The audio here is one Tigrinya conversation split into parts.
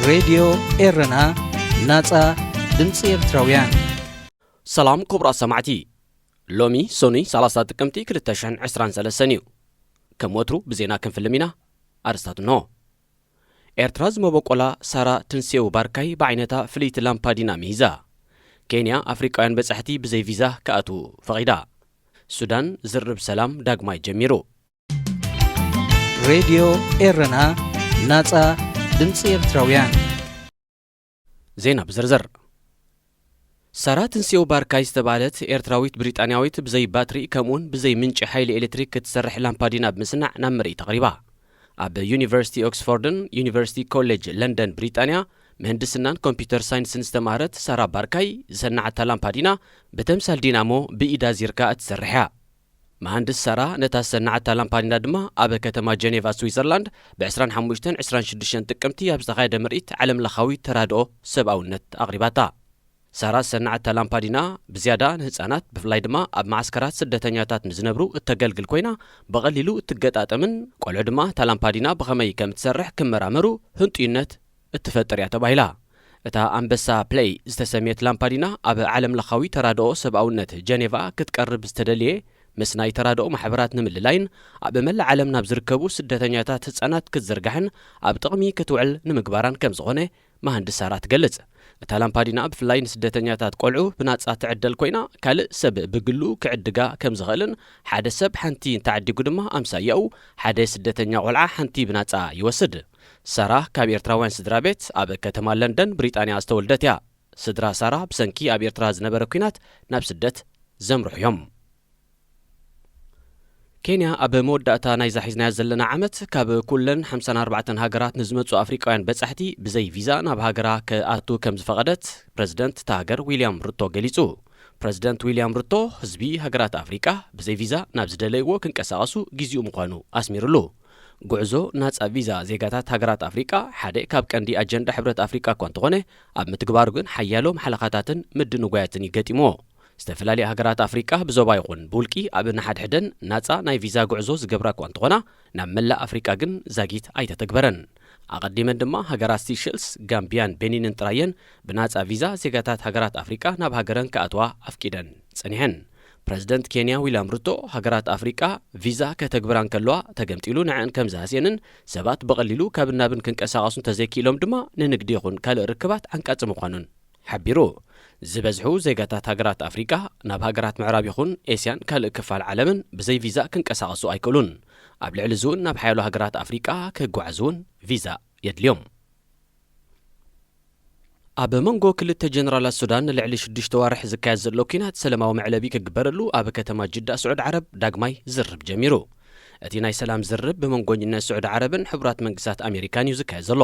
ሬድዮ ኤረና፣ ናጻ ድምጺ ኤርትራውያን። ሰላም ክቡራት ሰማዕቲ፣ ሎሚ ሶኑይ ሰላሳ ጥቅምቲ ክልተ ሽሕን ዕስራን ሰለስተን እዩ። ከም ወትሩ ብዜና ክንፍልም ኢና። ኣርስታት እንሆ። ኤርትራ ዝመበቆላ ሳራ ትንሴው ባርካይ ብዓይነታ ፍልይቲ ላምፓዲና ምሂዛ። ኬንያ ኣፍሪቃውያን በጻሕቲ ብዘይ ቪዛ ክኣትዉ ፈቒዳ። ሱዳን ዝርብ ሰላም ዳግማይ ጀሚሩ። ሬድዮ ኤረና፣ ናጻ ድምጺ ኤርትራውያን። ዜና ብዝርዝር። ሳራ ትንሴው ባርካይ ዝተባህለት ኤርትራዊት ብሪጣንያዊት ብዘይ ባትሪ ከምኡውን ብዘይ ምንጪ ሓይሊ ኤሌክትሪክ ክትሰርሕ ላምፓዲና ብምስናዕ ናብ ምርኢት ኣቕሪባ። ኣብ ዩኒቨርሲቲ ኦክስፎርድን ዩኒቨርሲቲ ኮሌጅ ለንደን ብሪጣንያ ምህንድስናን ኮምፒውተር ሳይንስን ዝተማህረት ሳራ ባርካይ ዝሰናዓታ ላምፓዲና ብተምሳል ዲናሞ ብኢዳ ዚርካ እትሰርሕ እያ። መሃንድስ ሳራ ነታ ዝሰናዓታ ላምፓዲና ድማ ኣብ ከተማ ጀኔቫ ስዊዘርላንድ ብ ዕስራን ሓሙሽተን ዕስራን ሽዱሽተን ጥቅምቲ ኣብ ዝተኻየደ ምርኢት ዓለምለኻዊ ተራድኦ ሰብኣውነት ኣቕሪባታ። ሳራ ዝሰናዓታ ላምፓዲና ብዝያዳ ንህጻናት፣ ብፍላይ ድማ ኣብ መዓስከራት ስደተኛታት ንዝነብሩ እተገልግል ኮይና፣ ብቐሊሉ እትገጣጠምን፣ ቆልዑ ድማ እታ ላምፓዲና ብኸመይ ከም እትሰርሕ ክመራመሩ ህንጡይነት እትፈጥር እያ ተባሂላ። እታ ኣንበሳ ፕለይ ዝተሰምየት ላምፓዲና ኣብ ዓለምለኻዊ ተራድኦ ሰብኣውነት ጀኔቫ ክትቀርብ ዝተደልየ፣ ምስ ናይ ተራድኦ ማሕበራት ንምልላይን ኣብ መላእ ዓለም ናብ ዝርከቡ ስደተኛታት ህጻናት ክትዝርጋሕን ኣብ ጥቕሚ ክትውዕል ንምግባራን ከም ዝኾነ መሃንድስ ሳራ ትገልጽ። እታ ላምፓዲና ብፍላይ ንስደተኛታት ቆልዑ ብናጻ ትዕደል ኮይና፣ ካልእ ሰብ ብግሉ ክዕድጋ ከም ዝኽእልን፣ ሓደ ሰብ ሓንቲ እንተዓዲጉ ድማ ኣምሳያኡ ሓደ ስደተኛ ቆልዓ ሓንቲ ብናጻ ይወስድ። ሳራ ካብ ኤርትራውያን ስድራ ቤት ኣብ ከተማ ለንደን ብሪጣንያ ዝተወልደት እያ። ስድራ ሳራ ብሰንኪ ኣብ ኤርትራ ዝነበረ ኲናት ናብ ስደት ዘምርሑ እዮም። ኬንያ ኣብ መወዳእታ ናይዛ ሒዝናያ ዘለና ዓመት ካብ ኩለን ሓምሳን ኣርባዕተን ሃገራት ንዝመጹ ኣፍሪቃውያን በጻሕቲ ብዘይ ቪዛ ናብ ሃገራ ክኣቱ ከም ዝፈቐደት ፕረዚደንት እታ ሃገር ዊልያም ሩቶ ገሊጹ። ፕረዚደንት ዊልያም ሩቶ ህዝቢ ሃገራት ኣፍሪቃ ብዘይ ቪዛ ናብ ዝደለይዎ ክንቀሳቐሱ ግዜኡ ምዃኑ ኣስሚሩሉ። ጉዕዞ ናጻ ቪዛ ዜጋታት ሃገራት ኣፍሪቃ ሓደ ካብ ቀንዲ ኣጀንዳ ሕብረት ኣፍሪቃ እኳ እንተኾነ፣ ኣብ ምትግባሩ ግን ሓያሎ መሓለኻታትን ምድንጓያትን እዩ ገጢምዎ። ዝተፈላለያ ሃገራት ኣፍሪቃ ብዞባ ይኹን ብውልቂ ኣብ ነሓድሕደን ናጻ ናይ ቪዛ ጉዕዞ ዝገብራ እኳ እንተኾና፣ ናብ መላእ ኣፍሪቃ ግን ዛጊት ኣይተተግበረን። ኣቐዲመን ድማ ሃገራት ሲሸልስ፣ ጋምቢያን ቤኒንን ጥራየን ብናጻ ቪዛ ዜጋታት ሃገራት ኣፍሪቃ ናብ ሃገረን ክኣትዋ ኣፍቂደን ጸኒሐን። ፕረዚደንት ኬንያ ዊልያም ሩቶ፣ ሃገራት ኣፍሪቃ ቪዛ ከተግብራ እንከለዋ ተገምጢሉ ንዐን ከም ዝሃስየንን ሰባት ብቐሊሉ ካብን ናብን ክንቀሳቐሱ እንተዘይክኢሎም ድማ ንንግዲ ይኹን ካልእ ርክባት ዓንቃጺ ምዃኑን ሓቢሩ። ዝበዝሑ ዜጋታት ሃገራት ኣፍሪቃ ናብ ሃገራት ምዕራብ ይኹን ኤስያን ካልእ ክፋል ዓለምን ብዘይ ቪዛ ክንቀሳቐሱ ኣይክእሉን። ኣብ ልዕሊ እዚ እውን ናብ ሓያሎ ሃገራት ኣፍሪቃ ክጓዓዙ እውን ቪዛ የድልዮም። ኣብ መንጎ ክልተ ጀነራላት ሱዳን ንልዕሊ ሽዱሽተ ዋርሕ ዝካየድ ዘሎ ኲናት ሰላማዊ መዕለቢ ክግበረሉ ኣብ ከተማ ጅዳ ስዑድ ዓረብ ዳግማይ ዝርብ ጀሚሩ። እቲ ናይ ሰላም ዝርብ ብመንጎኝነት ስዑድ ዓረብን ሕቡራት መንግስታት ኣሜሪካን እዩ ዝካየድ ዘሎ።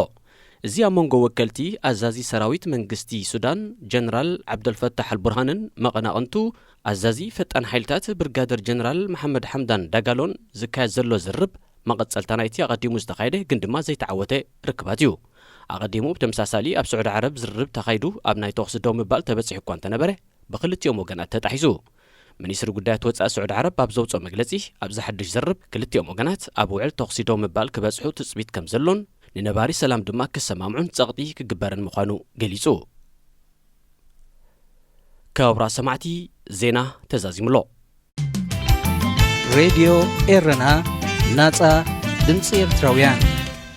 እዚ ኣብ መንጎ ወከልቲ ኣዛዚ ሰራዊት መንግስቲ ሱዳን ጀነራል ዓብደልፈታሕ ኣልቡርሃንን መቐናቕንቱ ኣዛዚ ፈጣን ሓይልታት ብርጋደር ጀነራል መሓመድ ሓምዳን ዳጋሎን ዝካየድ ዘሎ ዝርብ መቐጸልታ ናይቲ ኣቐዲሙ ዝተኻየደ ግን ድማ ዘይተዓወተ ርክባት እዩ። ኣቐዲሙ ብተመሳሳሊ ኣብ ስዑዲ ዓረብ ዝርብ ተኻይዱ ኣብ ናይ ተኹሲ ደው ምባል ተበጺሑ እኳ እንተነበረ ብክልቲኦም ወገናት ተጣሒሱ። ሚኒስትሪ ጉዳያት ወጻኢ ስዑዲ ዓረብ ኣብ ዘውጽኦ መግለጺ ኣብዚ ሓድሽ ዝርብ ክልቲኦም ወገናት ኣብ ውዕል ተኹሲ ደው ምባል ክበጽሑ ትጽቢት ከም ዘሎን ንነባሪ ሰላም ድማ ክሰማምዑን ጸቕጢ ክግበርን ምዃኑ ገሊጹ። ክቡራት ሰማዕቲ፣ ዜና ተዛዚሙ ኣሎ። ሬድዮ ኤረና፣ ናጻ ድምጺ ኤርትራውያን።